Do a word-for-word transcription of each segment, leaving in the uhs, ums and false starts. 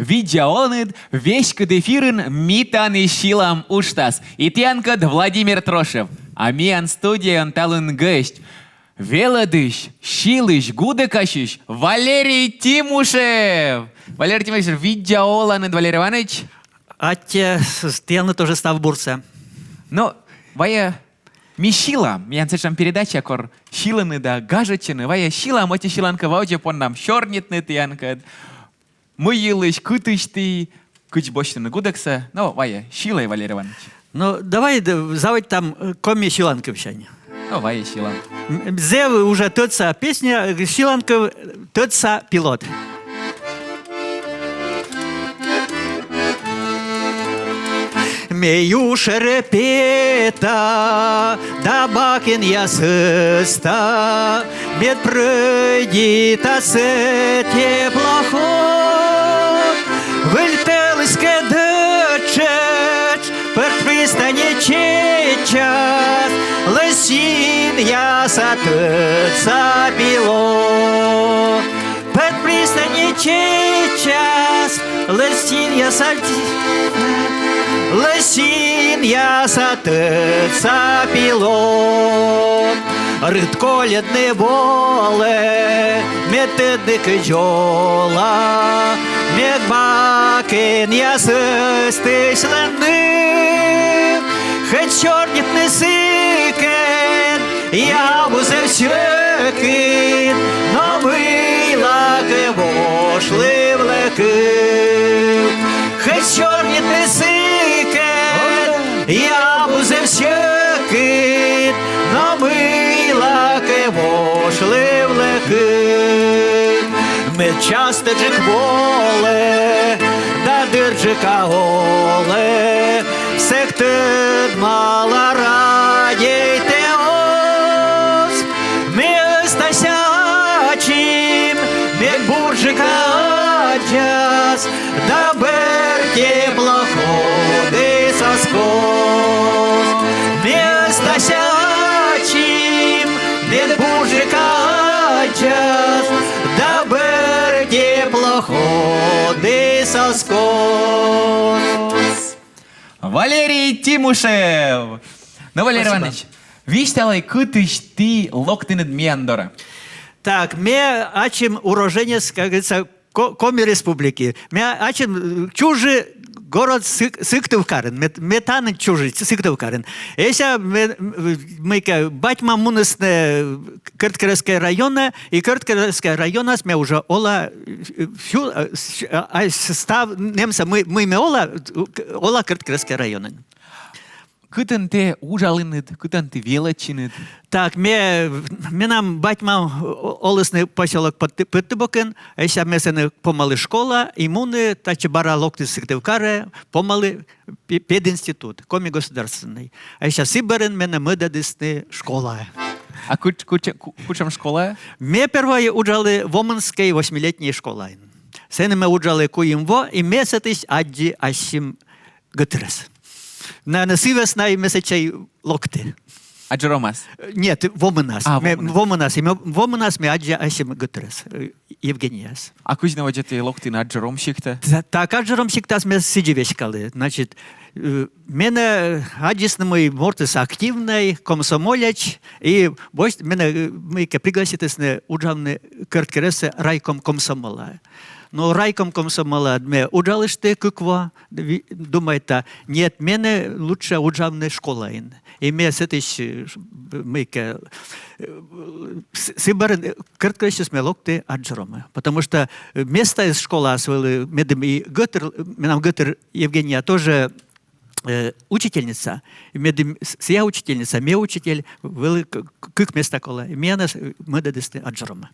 Видза оланныд, веськыд эфирын «Ми тані сьылам» уджтас. И тіянкӧд Владимир Трошев. А миян студияын талун гӧсть. Велӧдысь, сьылысь, гудӧкасьысь Валерий Тимушев. Валерий Тимушев, видза оланныд, Валерий Иванович. Аттьӧ, с- тіянлы тоже став бурсӧ. Но, вайӧ, ми сьылам, миян сэтшӧм передача, кор сьылӧны да гажӧдчӧны, вайӧ сьылам ӧти сьыланкыв, а ӧти поннам сёрнитны тіянкӧд. Мый йылысь, кытысь ті, кыдз босьтны гудӧксӧ, но вайӧ, сьылӧй, Валерий Иванович. Ну, давай д- заводитам, э, коми сьыланкывсянь. Но вайӧ, сьылам. М- зэв уже тӧдса песня, э, сьыланкыв, э, тӧдса пилот. Ме ю шӧрӧ пета да бакенъяс ӧзта, мед прӧйдитасны теплоход. Выль тӧлысь кӧ дышӧ, пӧрт пристаньӧ чеччас, лӧсьынъяса тӧдса пилот. Пӧрт пристаньӧ чеччас, лӧсьынъяса, лӧсьынъяса тӧдса пилот. Рыт кольӧдны волӧ, мед тӧдны, кыдз ола, мед бакенъяс ӧзтысьлӧн ныв. Хоть сёрнитны сыкӧд и абу зэв сьӧкыд, но мыйлакӧ вошлывлӧ кыв. Хоть сёрнитны сыкӧд и абу зэв сьӧкыд, но мыйлакӧ вошлывлӧ кыв. Мед частӧджык волӧ да дырджыка олӧ, сэк тӧдмала радейтӧ оз. Ме ӧзтася ачым, мед бурджыка аддзас да бӧр теплоходыс ас кос. Ме ӧзтася ачым, мед бурджыка аддзас да бӧр теплоходыс ас кос. Валерий Тимушев. Но, Валерий Иванович, висьталӧй, кытысь ті локтінныд миян дорӧ. Так, ме ачым уроженец, как говорится, Ко- Коми Республики. Ме ачым, э, чужи город Сык- Сыктывкарын. Ме, ме тані чужи, Сыктывкарын. Эся ме, м, мыйкӧ, бать-мам мунісны Кӧрткерӧсскӧй районӧ, и Кӧрткерӧсскӧй районас ме уже ола, э, всю, э, с- а- а- став нэмсӧ, мый, мый ме ола, э, ола Кӧрткерӧсскӧй районын. Кытӧн ті уджалінныд, кытӧн ті велӧдчинныд? Так, ме, менам бать-мам о- олісны посёлок Пыдты- Пыдтыбокын, эся ме сэні помалі школа, и муні татчӧ бара локті Сыктывкарӧ, помалі пе- пединститут, Коми государственный. Эся сы бӧрын менӧ мӧдӧдісны школаӧ. А кут- кут- ку- кутшӧм школаӧ? Ме первой уджалі Вомынскӧй восьмилетней школаын. Сэні ме уджалі куим во, и ме сэтысь аддзи ассьым гӧтырӧс. Наверно, сы вӧсна и ме сэтчӧ локті. Аджеромас? Нет, Вомынас. А, Ме- Вомынас. Вомынас. И ме- Вомынас ме аддзи ассьым гӧтырӧс, э, Евгенияӧс. А кыдз нӧ водзӧ ті локтінныд Аджером сиктӧ? Та- Так, Аджером сиктас ме сідзи веськалі. Значит, э, менӧ аддзисны, мый мортыс активнӧй, комсомолец, и босьт- менӧ, э, мыйкӧ пригласитісны уджавны Кӧрткерӧсӧ райком комсомолаӧ. Но райком комсомолаын ме уджалышті кык во, ви- думайта, нет, менӧ лучше уджавны школаын. И ме сэтысь, э, ш- мыйкӧ, э, с- сы бӧрын, э, Кӧрткерӧсысь ме локті Аджеромӧ. Потому что, э, местаыс школаас вӧлі, медым и гӧтыр, менам гӧтыр Евгения тоже, э, учительница. И медым с- сія учительница, ме учитель, вӧлі к- к- кык места колӧ. И миянӧс, э, мӧдӧдісны Аджеромӧ.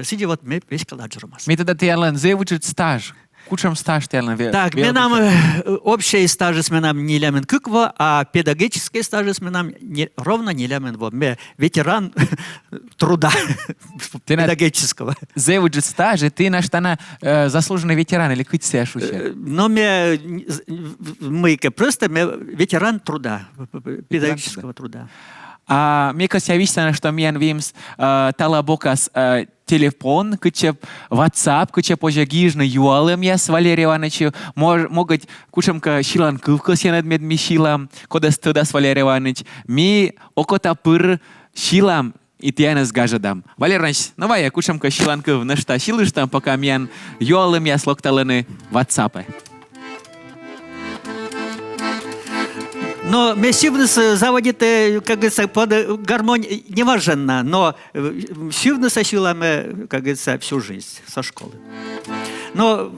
Сідзи вот ме веськалі Аджеромас. Ме тӧда, тіянлӧн зэв ыджыд стаж. Кутшӧм стаж тіянлӧн ве- Так, велӧдысь? Менам, э, общӧй стажыс менам нелямын кык во, а педагогическӧй стажыс менам не- ровно нелямын во. Ме ветеран труда. Тіян педагогического. Зэв ыджыд стаж, и ті нӧшта на, э, заслуженный ветеран, или кыдз сія шусьӧ? Э, Но ме, э, з- в- мыйкӧ, просто ме ветеран труда, п- п- педагогического труда. А ме кӧсъя висьтавны, что миян вимыс, э, тала бокас, э, телефон, кытчӧ WhatsApp, кытчӧ позьӧ гижны юалӧмъяс Валерий Иванычӧ, мож-, могыт кутшӧмкӧ сьыланкыв кӧсйӧны, мед ми сьылам, кодӧс тӧдас Валерий Иваныч, ми окота пыр сьылам и тіянӧс гажӧдам. Валерий Иваныч, ну вайӧ кутшӧмкӧ сьыланкыв нӧшта сьылыштам, пока миян юалӧмъяс локталӧны WhatsApp-ӧ. Но ме сьывнысӧ заводитӧ, как говорится, под э, гармонь, э, неважӧн на, но э, сьывнысӧ сьылам ме, как говорится, всю жизнь со школы. Но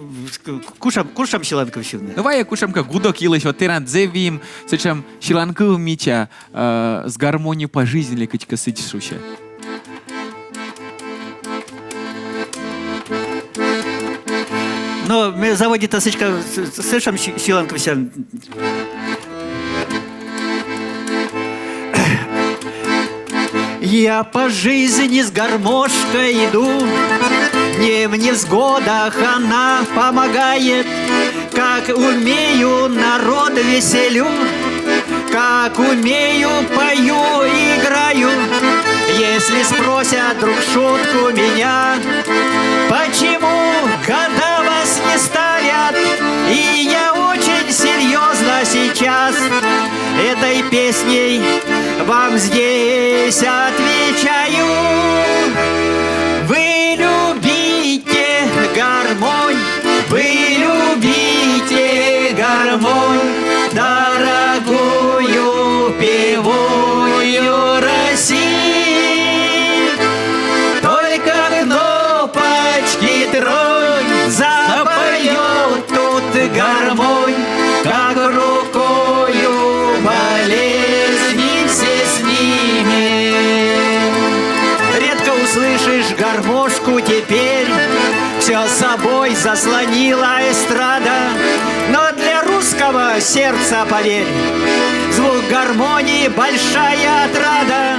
э, кутшӧм, кутшӧм сьыланкыв сьывны. Ну вайӧ кутшӧмкӧ гудӧк йылысь, вот тэнад зэв эм сэтшӧм сьыланкыв мича, э, «С гармонью по жизни» ли кыдзкӧ сідз шусьӧ. Но ме заводита сэтшӧм, с- сэтшӧм сьы- сьыланкыв сьывны. Я по жизни с гармошкой иду, мне в невзгодах она помогает. Как умею, народ веселю, как умею, пою и играю. Если спросят вдруг шутку меня, почему года вас не ставят, и я очень серьезно сейчас этой песней вам здесь отвечаю. Вы любите гармонь, вы любите гармонь, дорогую певую России. Только кнопочки тронь, запоет тут гармонь, как рукою болезни все снимет. Редко услышишь гармошку теперь, все собой заслонила эстрада. Но для русского сердца, поверь, звук гармонии большая отрада.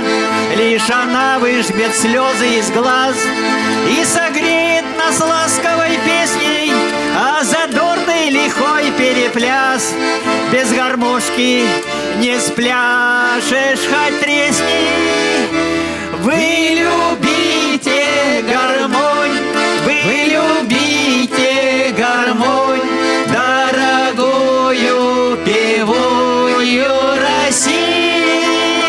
Лишь она выжмет слезы из глаз и согреет нас ласковой песней, а задорный лихой перепляс без гармошки не спляшешь, хоть тресни. Вы любите гармонь, вы любите гармонь, дорогую певую России.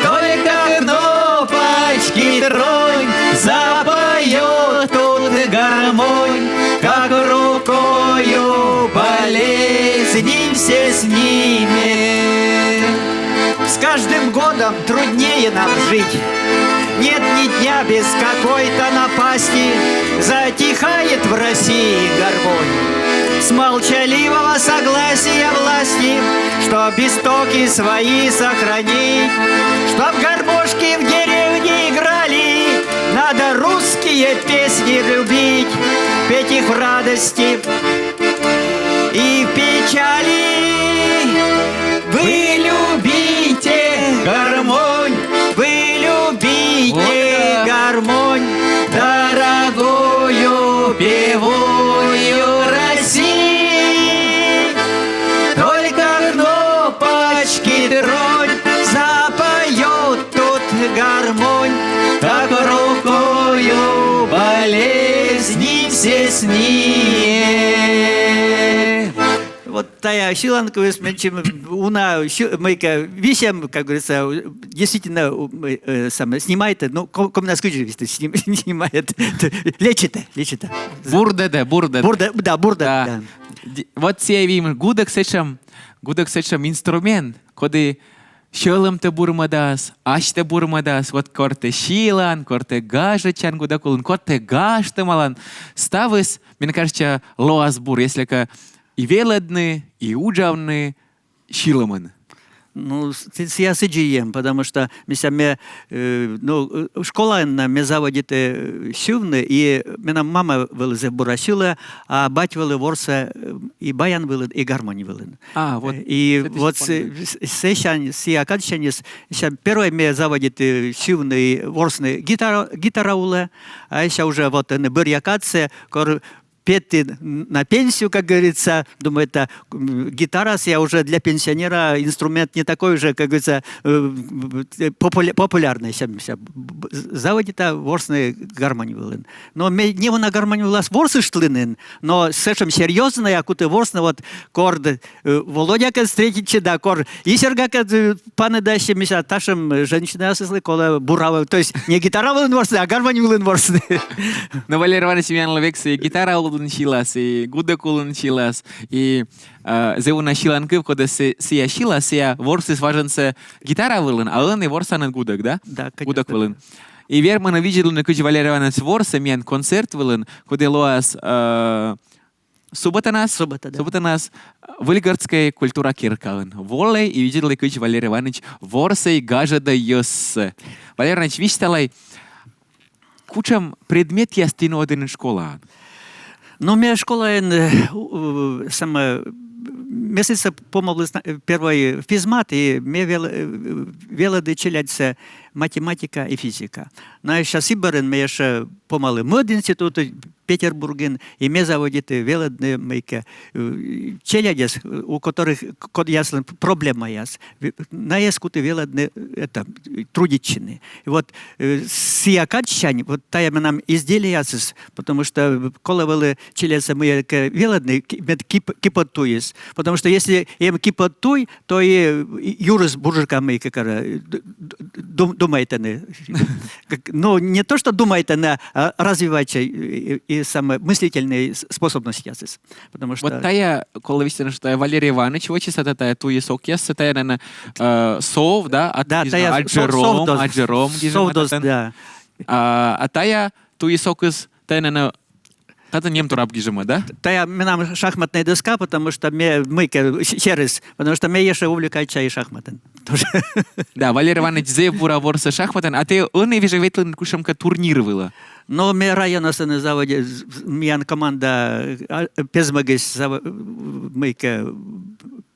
Только кнопочки тронь, запоет тут гармонь, как рукою болезни все снимет. С каждым годом труднее нам жить. Нет ни дня без какой-то напасти. Затихает в России гармонь с молчаливого согласия власти, чтоб истоки свои сохранить, чтоб гармошки в деревне играли. Надо русские песни любить, петь их в радости и в печали. Вы любите гармонь, вы любите гармонь, дорогую певую России. Только кнопочки тронь, запоет тут гармонь, как рукою болезни все снимет. Вот тая сьыланкывйыс менсьым уна сьы- мыйкӧ висьӧм, как говорится, действительно у- мы, э, самое, снимает, ну, ко- комнас кыдзи висьтӧ, сним- снимает, лечитӧ, лечитӧ. Бурдӧдӧ, бурдӧдӧ. Бурдӧ, да, бурдӧ, да. Ди- Вот сійӧ эм гудӧк сэтшӧм, гудӧк сэтшӧм инструмент, коді сьӧлӧмтӧ бурмӧдас, асьтӧ бурмӧдас, вот кор тэ сьылан, кор тэ гажӧдчан гудӧк улын, кор тэ гажтӧмалан, ставыс, мен кажется, лоас бур, если кӧ и велӧдны, и уджавны сьылӧмӧн. Ну, с- сія сідзи эм, потому что мися ме, э, ну, э, школаын на ме заводитӧ э, сьывны, и менам мама вӧлі зэв бура сьылӧ, а бать вӧлі ворсӧ э, и баян вылын, и гармонь вылын. А, вот. И вот с- с- сэсянь, сія кадсяньыс, сэсянь первой ме заводитӧ сьывны и ворсны гитара, гитара улӧ, а сэсся уже вот ӧні бӧръя кадсӧ, кор петі на пенсию, как говорится, думает, а, м, гитара сія уже для пенсионера инструмент не такой уже, как говорится, э, популя- популярный, чем ся. Б- б- заводита ворсны гармонь вылын. Но ме не вона гармонь вылас ворсыштлінын, но сэтшӧм серьёзнӧя, а куті ворсны, вот, корд, э, Володякӧд встретитчи да, кор Исергакӧд, э, паныдасьӧ, мися, татшӧм женщинаыслы колӧ бура вылын. То есть не гитара вылын ворсны, а гармонь вылын ворсны. Но Валерий Иванович миянлы век сійӧ гитара улын сьылас, и гудӧк улын сьылас, и, э, зэв уна сьыланкыв, кодӧс сійӧ сьылас, сійӧ ворсіс важӧнсӧ гитара вылын, а ӧні ворсанныд гудӧк, да? Да, конечно. Гудӧк вылын. И вермӧны видзӧдлыны, кыдз Валерий Иванович ворсӧ миян концерт вылын, коді лоас, э, субӧтанас, субӧта, да, субӧтанас, э, Выльгородскӧй культура керкаын. Волӧй и видзӧдлӧй, кыдз Валерий Иванович ворсӧ и гажӧдӧ йӧзсӧ. Валерий Иванович, висьталӧй, кутшӧм предметъяс ті нуӧдінныд школаын? Но ме школаын, э, у- у- самӧ, ме сідзсӧ помавлі сна- э, первой физмат, и ме вел- э, велӧді челядьсӧ математика и физика. Но ещӧ сы бӧрын ме ещӧ помалі мӧд институт Петербургын, и ме заводиті велӧдны мыйкӧ, э, челядьӧс, э, у которых, кодъяслӧн проблемаяс. Найӧс куті велӧдны, э, это, э, трудитчыны. И вот, э, сія кадсянь, вот тая менам изделиясыс, потому что, э, колӧ вӧлі челядьсӧ мыйкӧ велӧдны, ки- мед кип- кипод туйыс. Потому что если эм кипод туй, то и, э, юрыс бурджыка мыйкӧ кара, э, д- д- дум- думайтӧны. Как- Ну, не то, что думайтӧны, а развивайтчӧ, э, и самӧ мыслительнӧй с- способностьясыс. Потому что вот тая, колӧ висьтавны, что тая Валерий Иванович вӧчис, а тая туйыс окъяс, тая, наверное, э, сов, да? А- да, тая сов- аддзором, сов доз. Аддзором гижӧма, сов доз, да. А, а тая туйыс окыс, тая, наверное, татын нем тураб гижӧма, да? Тая менам шахматная доска, потому что ме мыйкӧ серыс, потому что ме ещӧ увлекайтча и шахматӧн тоже. Да, Валерий Иванович зэв бура ворсӧ шахматӧн, а тэ ӧні вежӧй ветлін кутшӧмкӧ турнир вылӧ? Но ме районас ӧні заводи- з- з- миян команда, а, Пезмӧгысь зав- мыйкӧ,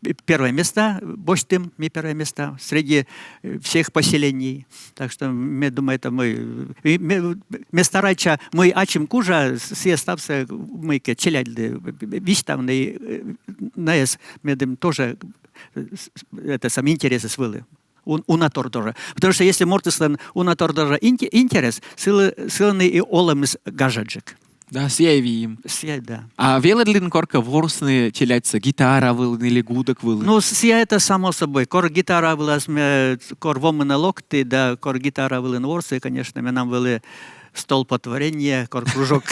э, первое место босьтім, ми первое место среди, э, всех поселений. Так что ме думайта, мый, э, и ме, ме старайтча, мый ачым кужа, с- сійӧ ставсӧ мыйкӧ челядьлы висьтавны, э, найӧс медым тоже, э, с- с- это самое интересыс вӧлі. Ун- уна тор дорӧ. Потому что если мортыслӧн уна тор дорӧ инте- интерес, сылӧн, сылӧн и олӧмыс гажаджык. Да, сійӧ выйым. Сійӧ, да. А велӧдлін коркӧ ворсны челядьсӧ гитара вылын или гудӧк вылын? Ну, сійӧ это само собой. Кор гитара вылас ме, кор вомын локті, да, кор гитара вылын ворсі, конечно, менам вӧлі столпотворение, кор кружок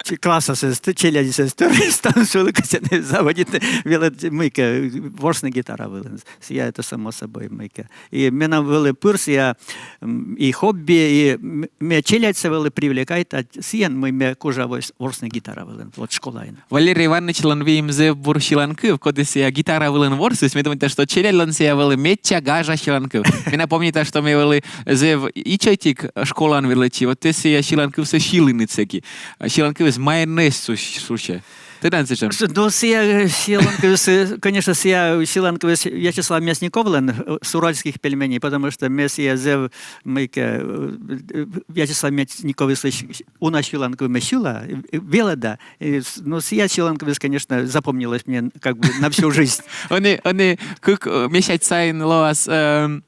ч- классасӧ, челядьсӧ, станцию кӧсйӧны заводитны велӧд- мыйкӧ ворсны гитара вылын. Сійӧ это само собой мыйкӧ. И менам вӧлі пыр сійӧ, м, и хобби, и м- ме челядьсӧ вӧлі привлекайтча сійӧн, мый ме кужа ворс- ворсны гитара вылын, вот школаын. Валерий Ивановичлӧн выйым зэв бур сьыланкыв, кодӧс сійӧ гитара вылын ворсіс, ме думайта, что челядьлӧн сійӧ вӧлі медся гажа сьыланкыв. Ме на помнита, что ме вӧлі зэв ичӧтик школаын велӧдчи, вот тэ сійӧ сьыланкывсӧ сьылін сэки. Сьыланкывыс «Майонез» су- шусьӧ. Тӧдан сэтшӧм? С- Ну, сійӧ, э, сьыланкывыс, э, конечно, сійӧ, э, сьыланкывыс Вячеслав Мясниковлӧн, э, с уральских пельменей, потому что ме сійӧ зэв, мыйкӧ, э, э, Вячеслав Мясниковыслысь уна сьыланкыв ме сьыла, э, э, велӧда. Э, с- Ну, сійӧ сьыланкывыс, конечно, запомнилось мне как бы на всю жизнь. Ӧні, ӧні кык, э, месяц сайын лоас, эм,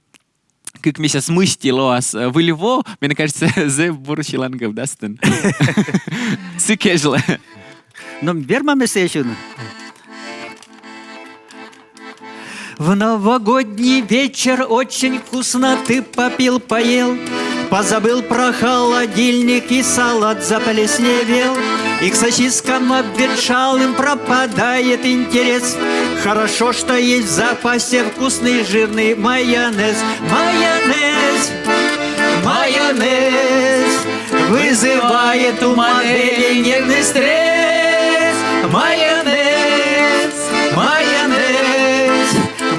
кык месяц мысти лоас, э, Выль во, мне кажется, зэв бур сьыланкыв, да, сэтӧн? Сы кежлӧ. Но верма ме сійӧс сьывны? В новогодний вечер очень вкусно ты попил, поел, позабыл про холодильник и салат заплесневел. И к сосискам обветшалым пропадает интерес. Хорошо, что есть в запасе вкусный жирный майонез. Майонез, майонез вызывает у моделей нервный стресс. Майонез, майонез,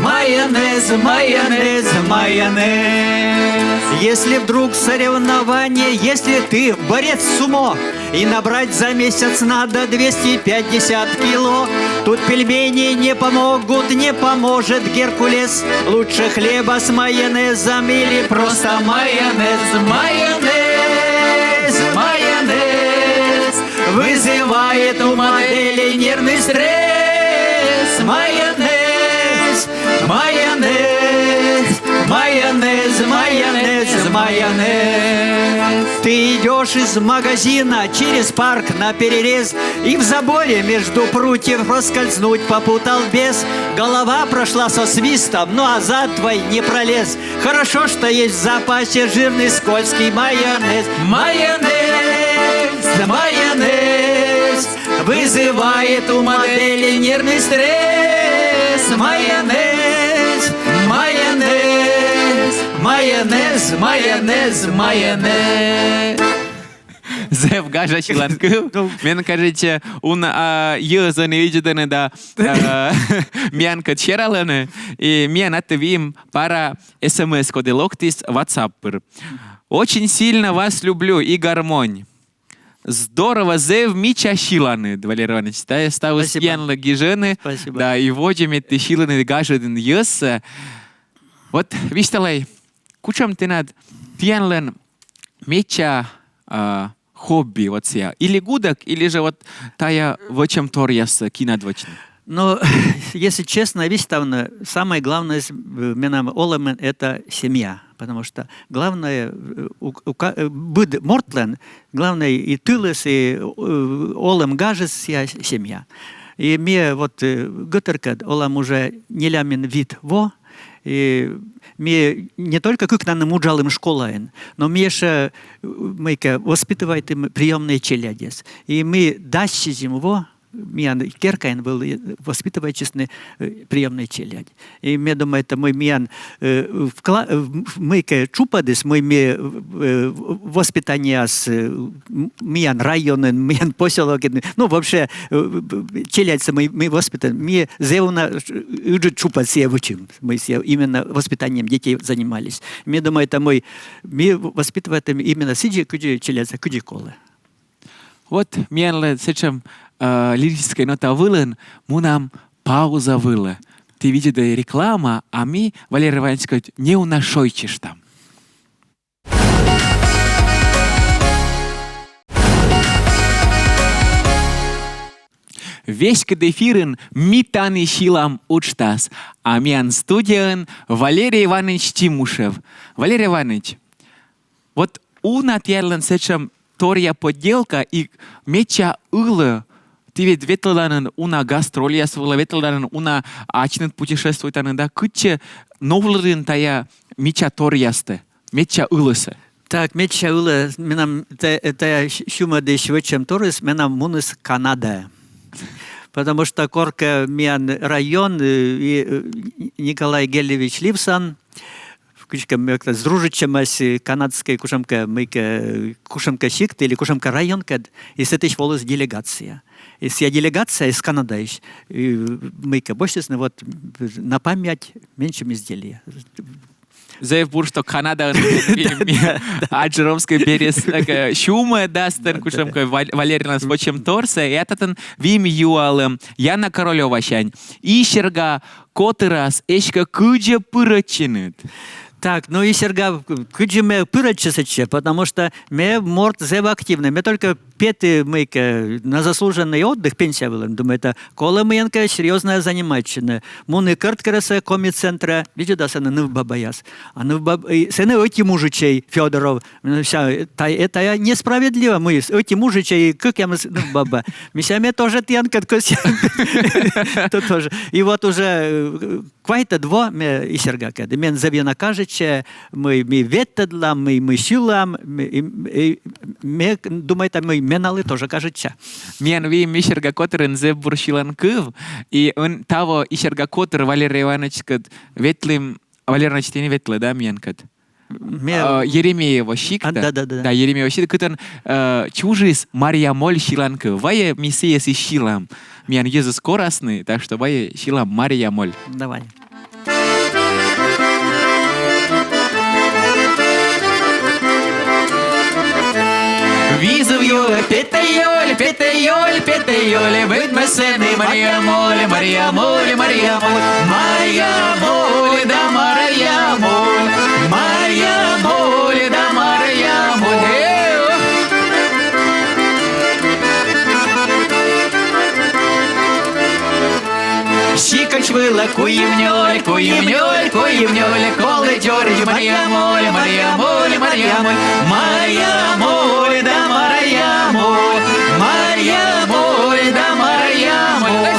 майонез, майонез, майонез. Если вдруг соревнование, если ты борец сумо, и набрать за месяц надо двести пятьдесят кило, тут пельмени не помогут, не поможет Геркулес. Лучше хлеба с майонезом или просто майонез. Майонез, майонез Вызывает у моделей нервный стресс. Майонез, майонез, майонез, майонез, майонез. Ты идешь из магазина через парк на перерез, и в заборе между прутьев проскользнуть попутал бес. Голова прошла со свистом, но азарт твой не пролез. Хорошо, что есть в запасе жирный скользкий майонез. Майонез, майонез вызывает у моделей нервный стресс. Майонез, майонез, майонез, майонез, майонез. Зэв гажа сьыланкыв. Мен кажется, уна, а, йӧзӧны видзӧдӧны да, а, миянкӧд сералӧны. И миян аттьӧ вим пара СМС, коді локтіс WhatsApp пыр. Очень сильно вас люблю и гармонь. Здорово, зэв мича сьыланныд, Валерий Иванович. Тайӧ ставыс тіянлы гижӧны. Спасибо. Да, и водзӧ, мед ті сьылінныд гажӧдін йӧзсӧ. Вот висьталӧй, кутшӧм тэнад, тіянлӧн медся, а, хобби, вот сійӧ. Или гудӧк, или жӧ вот тайӧ вӧчӧмторъяссӧ кинад вӧчны. Ну, если честно, висьтавны, самое главное с-, э, менам олӧмын — это семья. Потому что главное, э, у, у ка-, э, быд мортлӧн, главное и тылыс, и, э, олӧм гажыс — сійӧ семья. И ми вот, э, гӧтыркӧд олам уже нелямын вит во, и ми не только кыкнанным уджалім школаын, но ми ещӧ, э, мыйкӧ воспитывайтім приёмнӧй челядьӧс. И ми дас сизим во, миян керкаын вӧлі, э, воспитывайтчисны, э, приёмнӧй челядь. И ме думайта, мый миян, э, вкла-, э, в-, мыйкӧ тшупӧдыс, мый ми, э, в-, воспитаниеас, э, м-, миян районын, миян посёлокын, ну, вообще, э, челядьсӧ мый, мый воспитан, ми зэв уна, э, ыджыд тшупӧд сійӧ вӧчим, мый сійӧ именно воспитанием детей занимались. Ме думайта, мый ми воспитывайтім именно сідзи, кыдзи челядьсӧ, кыдзи колӧ. Вот миянлы сэтшӧм, э, лирическӧй нота вылын мунам пауза вылӧ. Ті видзӧдӧй реклама, а ми Валерий Ивановичкӧд неуна шойччыштам. Веськыд эфирын «Ми тані сьылам» уджтас, а миян студияын Валерий Иванович Тимушев. Валерий Иванович, вот уна тіянлӧн сэтшӧм торъя подделка и медся ылӧ. Ті ведь ветлӧданныд уна гастрольяс вылӧ, ветлӧданныд уна ачныд путешествуйтанныд да. Кытчӧ новлӧдін тайӧ мича торъястӧ, медся ылӧсӧ? Так, медся ылӧ, менам та-, тайӧ с-, сюмӧдысь вӧчӧмторйыс менам муніс Канадаӧ. Потому что коркӧ миян район, э, и, э, Николай Гелевич Ливсан, кыдзкӧ мыйкӧ сдружитчӧмаӧсь, э, канадскӧй кутшӧмкӧ, мыйкӧ, э, кутшӧмкӧ сикт или кутшӧмкӧ районкӧд, и сэтысь воліс делегация. И сійӧ делегация из Канадаысь, и, э, мыйкӧ босьтісны, вот, э, на память менсьым изделие. Зэв бур, что Канадаын аджыромскӧй берег, э, сюмӧдас тан кутшӧмкӧ Вал-, Валерилӧн вӧчӧмторсӧ, и татӧн вим юалӧм Яна Королёвасянь. Исерга котырас эськӧ кыдзи пырӧдчинныд? Так, ну, Исерга, кыдзи ме пырӧдчи сэтчӧ, потому что ме морт зэв активнӧй, ме только петі мыйкӧ на заслуженный отдых, пенсия вылын, думайта, колӧ мыйӧнкӧ серьёзнӧя занимайтчыны. Муні Кӧрткерӧсӧ, Коми центрӧ, видзӧда, сэні нывбабаяс. А нывбаб-, и сэні ӧти мужичӧй, Фёдоров. Ну, вся, та-, это несправедливо, мый ӧти мужичӧй, кӧкъямыс нывбаба. Мися, ме тоже тіянкӧд кӧсъя. То тоже. И вот уже, э, квайтӧд во ме Исергакӧд. Мен зэв ёна кажитчӧ, мый ми ветлӧдлам, мый, мый сьылам, ми, и, и, ме думайта, мый меналы тоже кажитчӧ. Миян вим Исерга котырын зэв бур сьыланкыв, и ӧні таво Исерга котыр Валерий Ивановичкӧд ветлім, Валерий Иванович, ті нин ветлӧ, да, миянкӧд? Ме- А, Еремеево сиктӧ. А, да, да, да, да. Да, Еремеево сиктӧ, кытӧн, э, чужис «Марья моль» сьыланкыв. Вайӧ ми сійӧс и сьылам. Миян йӧзыс корасны, так что вайӧ сьылам «Марья моль». Давай. Визув юӧ Петӧ ёль, Петӧ ёль, Петӧ ёль, быдмӧ сэні Марья моль, Марья моль, Марья моль, Марья моль да Марья моль, Марья моль да Марья моль. Э, Вылӧ Куимнёль, Куимнёль, Куимнёль, колӧ дзоридз Марья моль, Марья моль, Марья моль, Марья моль да Марья моль, Марья моль да Марья моль.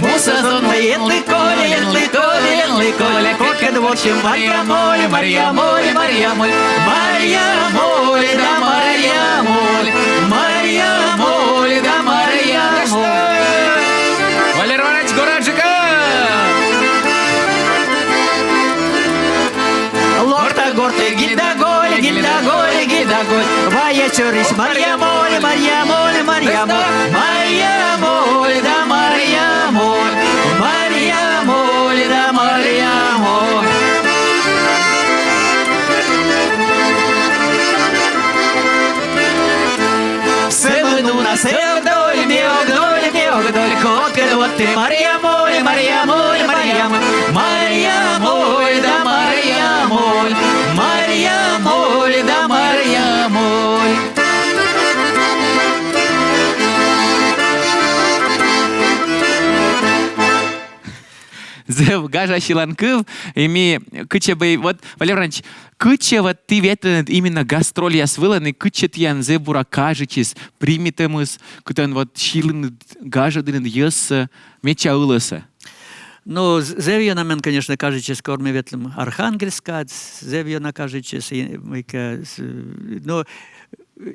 Муса зонмӧ енлы кольӧ, енлы кольӧ, енлы кольӧ, кодкӧд вотчӧм Марья моль, Марья моль, Марья моль, Марья моль да Марья моль, Марья моль да Марья моль. Валерий Иванович, гораджыка! Локта гортӧ гильда голь, гильда голь, гильда голь. Вайӧ сьӧрысь Марья моль, Марья моль, Марья моль, Марья моль да Марья моль, Марья моль да Марья моль. Сӧмын уна сӧ ог доль, ме ог доль, ме ог доль, кодкӧд вот тэ Марья моль, Марья моль, Марья моль, Марья моль да Марья моль, Марья моль да Марья моль. Зэв гажа сьыланкыв, и ми кытчӧ бы, вот, Валерий Иванович, кытчӧ вот ті ветлінныд именно гастрольяс вылын, и кытчӧ тіян зэв бура кажитчис примитӧмыс, кытӧн вот сьылінныд, гажӧдінныд йӧзсӧ, медся ылӧсӧ? Ну, з-, зэв ёна мен, конечно, кажитчис, кор ми ветлім Архангельскад, зэв ёна кажитчис, и мыйкӧ, с-, ну,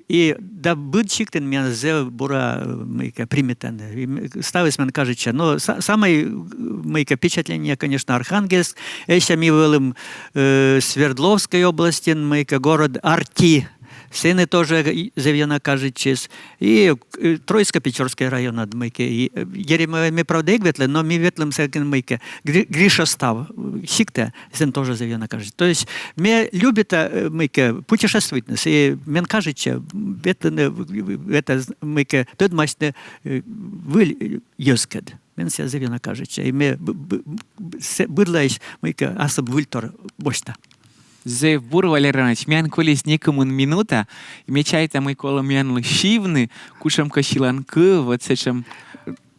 и да быд сиктын миян зэв бура, э, мыйкӧ примитӧны. И м-, ставыс мен кажитчӧ. Но са-, самый, э, мыйкӧ впечатление, конечно, Архангельск. Ещӧ ми вӧлім, э, Свердловской областьын, мыйкӧ город Арти. Сэні тоже и зэв ёна кажитчис. И, э, Троицко-Печорскӧй районад мыйкӧ. И, э, Еремеевӧ ми, правда, эг ветлы, но ми ветлім сэки мыйкӧ. Гри-, Гришостав, э, сиктӧ. Сэн тоже зэв ёна кажитчис. То есть ме любита, э, мыйкӧ путешествуйтны, и мен кажитчӧ, м, ветлыны, э, в-, в-, это, з-, мыйкӧ тӧдмасьны, э, выль, э, йӧзкӧд. Мен сійӧ зэв ёна кажитчӧ. И ме б-, б-, б-, сэ-, быдлаысь мыйкӧ асыв выльтор босьта. Зэв бур, Валерий Иванович, миян колис некымын минута, и ме чайта, мый колӧ миянлы сьывны кутшӧмкӧ сьыланкыв, вот сэтшӧм.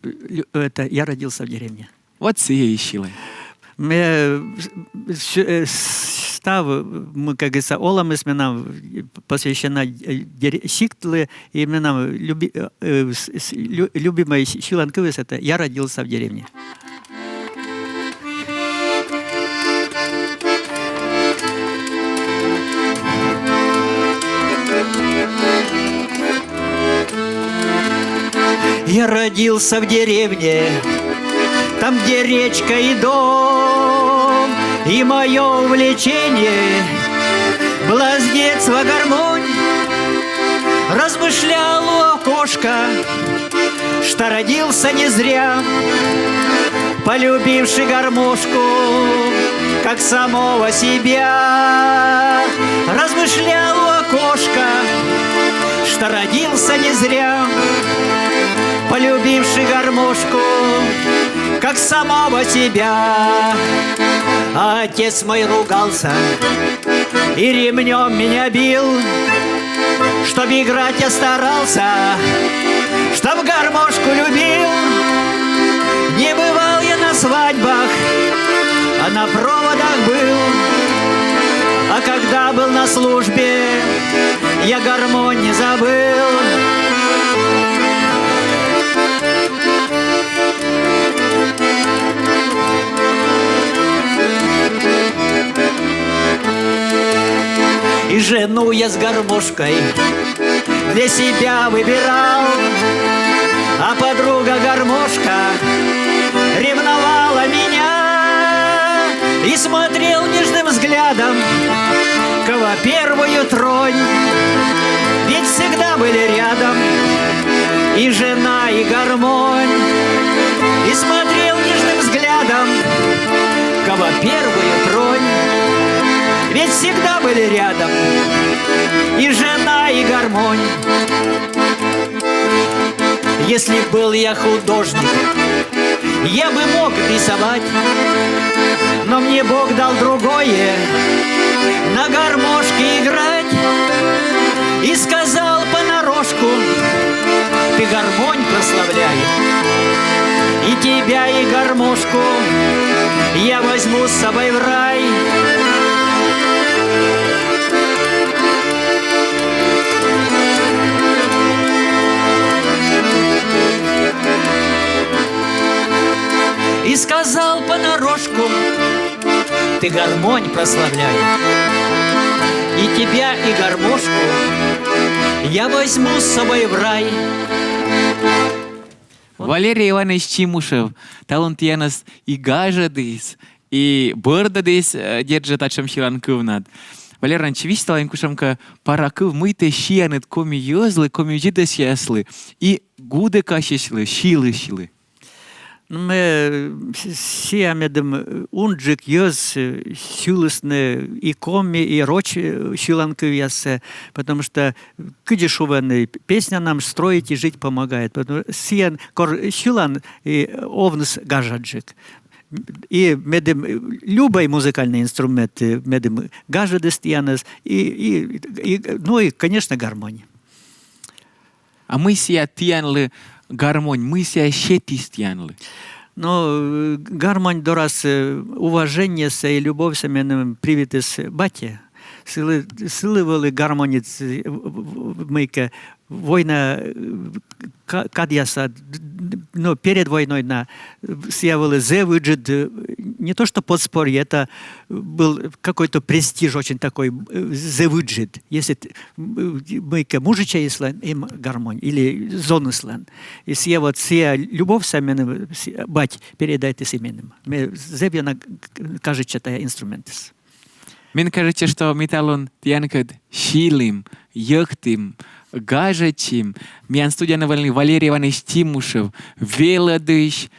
Лю-, это «Я родился в деревне». Вот сійӧ и сьылӧй. Ме, э, с-, э, став, м, как говорится, олӧмыс менам, э, посвящена, э, дере-, сиктлы, и менам люби-, э, э, с-, с-, лю-, любимый с-, сьыланкывйыс — это «Я родился в деревне». Я родился в деревне, там, где речка и дом, и мое увлечение была с детства гармонь. Размышлял у окошка, что родился не зря, полюбивший гармошку, как самого себя. Размышлял у окошка, что родился не зря, полюбивший гармошку, как самого себя. А отец мой ругался и ремнем меня бил, чтоб играть я старался, чтоб гармошку любил. Не бывал я на свадьбах, а на проводах был. А когда был на службе, я гармонь не забыл. И жену я с гармошкой для себя выбирал, а подруга гармошка ревновала меня. И смотрел нежным взглядом, кого первую тронь, ведь всегда были рядом и жена, и гармонь. И смотрел нежным взглядом, кого первую тронь, ведь всегда были рядом и жена, и гармонь. Если б был я художник, я бы мог рисовать, но мне Бог дал другое — на гармошке играть. И сказал по-народному: Ты гармонь прославляй. И тебя, и гармошку я возьму с собой в рай. И сказал понарошку: ты гармонь прославляй. И тебя, и гармошку я возьму с собой в рай. Валерий Иванович Чимушев, талун тіянӧс и гажӧдіс, и бӧрдӧдіс, э, дерт жӧ, татшӧм сьыланкывнад. Валерий Иванович, висьталӧй кутшӧмкӧ пара кыв, мый ті сианныд коми йӧзлы, коми видзӧдысьяслы и гудӧкасьысьлы, сьылысьлы. Ну, ме, э, с-, сія, медым, э, унджык йӧз, э, сьылісны и коми, и роч, э, сьыланкывъяссӧ, потому что, э, кыдзи шуӧны, песня нам строить и жить помогает. Потому что сія, кор сьылан, и овныс гажаджык. И медым, э, любой музыкальный инструмент, э, медым гажӧдіс тіянӧс, и, и, и, ну и, конечно, гармонь. А мый сія тіянлы гармонь, мый сія сетіс тіянлы? Но, э, гармонь дорас, э, уважениесӧ и любовсӧ меным привитіс батьӧ. Сылы, сылы вӧлі гармоньыс, э, в-, в-, в-, мыйкӧ война, э, ка-, кадъяса, д-, д-, но перед войной на, э, сія вӧлі зэв ыджыд, э, не то что подспорье, это был какой-то престиж очень такой, э, зэв ыджыд. Если т-, м, э, мыйкӧ мужичӧйыслӧн эм гармонь или зоныслӧн. И сія вот, сія любовсӧ меным, э, сія бать передайтіс и меным. Ме зэв ёна к-, кажитчӧ тая инструментыс. Мен кажитчӧ, что ми талун тіянкӧд сьылім, йӧктім, гажӧдчим. Миян студияын вӧлі Валерий Иванович Чимушев, велӧдысь,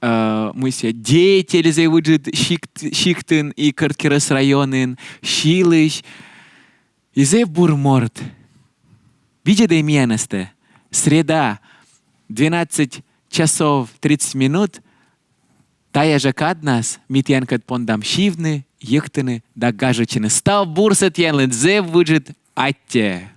э, мый сія, деятель зэв ыджыд сикт-, сиктын и Кӧрткерӧс районын, сьылысь и зэв бур морт. Видзӧдӧй миянӧстӧ. Среда, двенадцать часов тридцать минут. Тая жӧ каднас ми тіянкӧд пондам сьывны, йӧктыны да гажӧдчыны. Став бурсӧ тіянлы, зэв ыджыд аттьӧ!